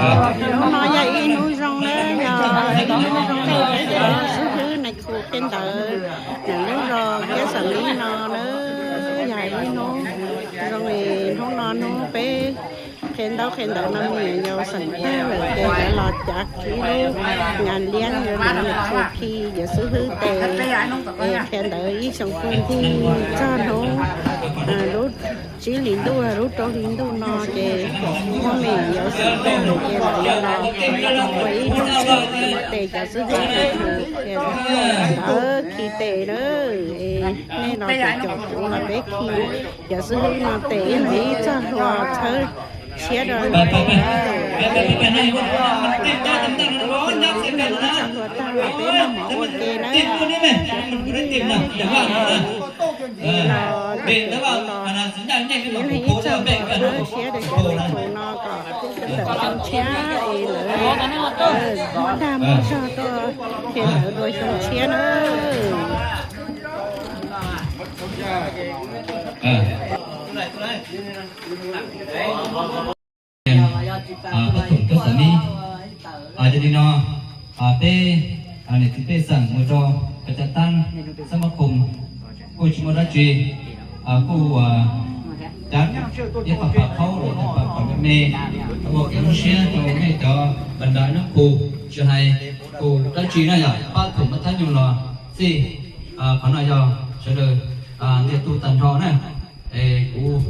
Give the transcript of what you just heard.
Hnub no yog ib hnub zoo na, yog ib hnub zoo peb cov xib hwb nais khu qhia ntawv ntawm lub zos thiab xam li no na, yog ib hnub zoo li hnub no hnub peb qhia ntaub qhia ntawv no me nyuam yaus xeem tag lawm ces lawv los cav khi lub ngas liab, lawv khi cov xib hwb tes es qhia ntawv ib xyoo kawg nkaus txog hnub lub tsib hlis ntuj lub rau hli ntuj no ces muaj me nyuam yaus xeem tag lawm ces lawv yuav los ua ib lub tes cov xib hwb tes ntawv khi tes na. Nej los caum kuv los peb khi cov xib hwb no tes ib leeg ib txoj hlua txhawb siab rau lawv. Ib txoj hlua tag los peb mam mus ua ke na. Ib leeg ib txoj hlua txhawb siab rau cov me tub no kom tawm xyoo tshiab es lawv muaj dag muaj zog tuaj qhia ntawv dua xyoo tshiab na. Pab Thoom Kab Xav Mib. Yog li no, peb niam txiv pej xeem mus rau pem cov tab xab mab khoom kuj tsis muaj dab tsi, kuj cav ib qho pam qhaub los yog pam qhov me me, ua kev zoo siab rau nej cov npa nra noob khu, tsis hais khu dab tsi na yog pab Thoom Mab Thab Nyoog los xij. Qhov no yog sawv daws ntiag tug tag nrho na, es kuv